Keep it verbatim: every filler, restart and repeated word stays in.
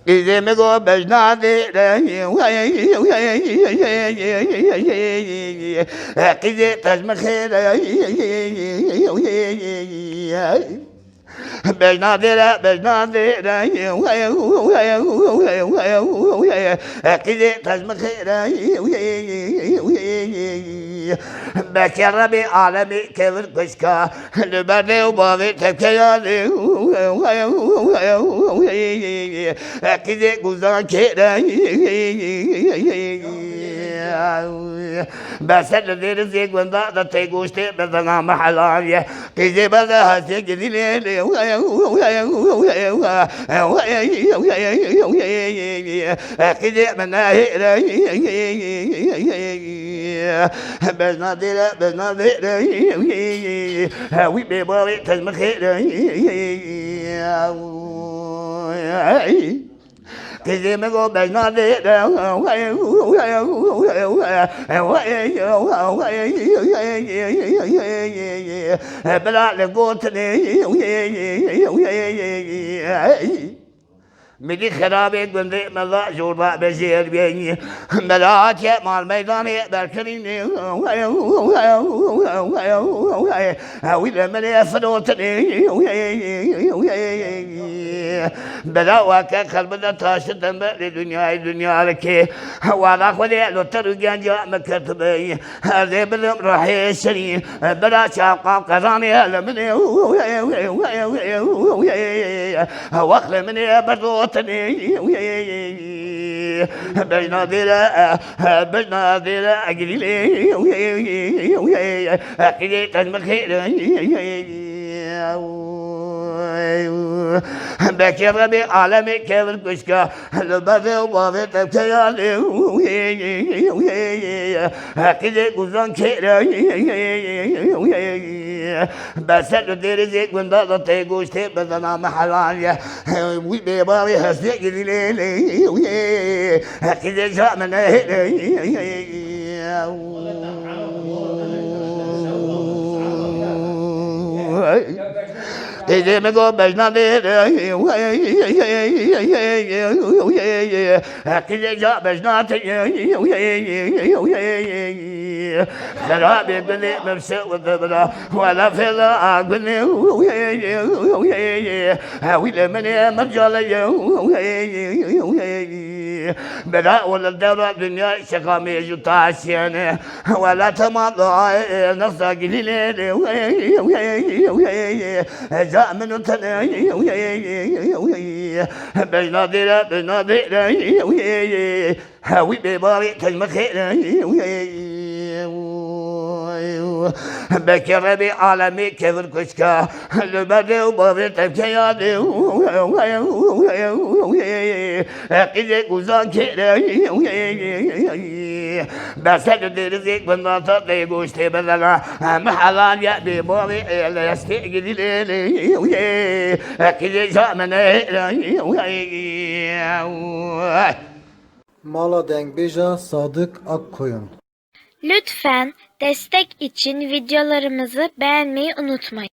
Qîzê min got bejna dêre, qîzê tejmixê re. Bejna dêre, bejna dêre, qîzê tejmixê re. Bekê Rebê alemê kevir kuşka. Li ber dê û bavê tevkeya dê. Qîzê guzan kêre. Beser li dêrizê gunda de tê goştê bezena mehelan ye. Qîzê beze hesê gidî lê lê. Qîzê min nehêre. Bejna dêre, bejna dêre. Wî bê bavê tejmixê re. Qîzê min got bejna dêre. Bila li gotinê. Milî xirabê gundê mela jorda bejêr bênî. Mela hatiye mal meydanê berkirînê. Wî li min ê firotinê. Bela weke qelbine taşitin be lê dinyayê dinyarikê. Wala xwedê lo ter û genca min kirtibî. Ez ê bidim rihê şirîn, bira çavqan qezanê li min ê. Wext li min ê berdotinê. Bejna dêre, bejna dêre, egilî lê. Qîzê tejmixê re. Bekê Rebê alemê kevir kuşka. Li ber dê û bavê tevkeya lê. Qîzê guzan kêre. Beser li dêrizê gunda de tê goştê bezena mehelan ye. Wî bê bavê hestê gidî lê lê. Qîzê ca min nehêre. Qîzê min got bejna dêre. Qîzê ca bejna te. Xirabê gulê min se û dibira. Wela fêla a gulê. Wî li min ê min cale ye. Bira û li dewra dinya şexa mêj û taşiyene. Wela tema duayê nasa gilî lê lê. Ca min û tenê. Bejna dêre, bejna dêre. Wî bê bavê tejmixê re. Bekê Rebê alemê kevir kuşka. Li ber dê û bavê tevkeya dê. Qîzê guzan kêre. Beser li dêrizê gunda ta tê goştê bezena. Mehelan ye bê bavê, li hestê gidî lê lê. Qîzê ca min nehêre. Mala dengbêja Sadık Akkoyun. Lütfen destek için videolarımızı beğenmeyi unutmayın.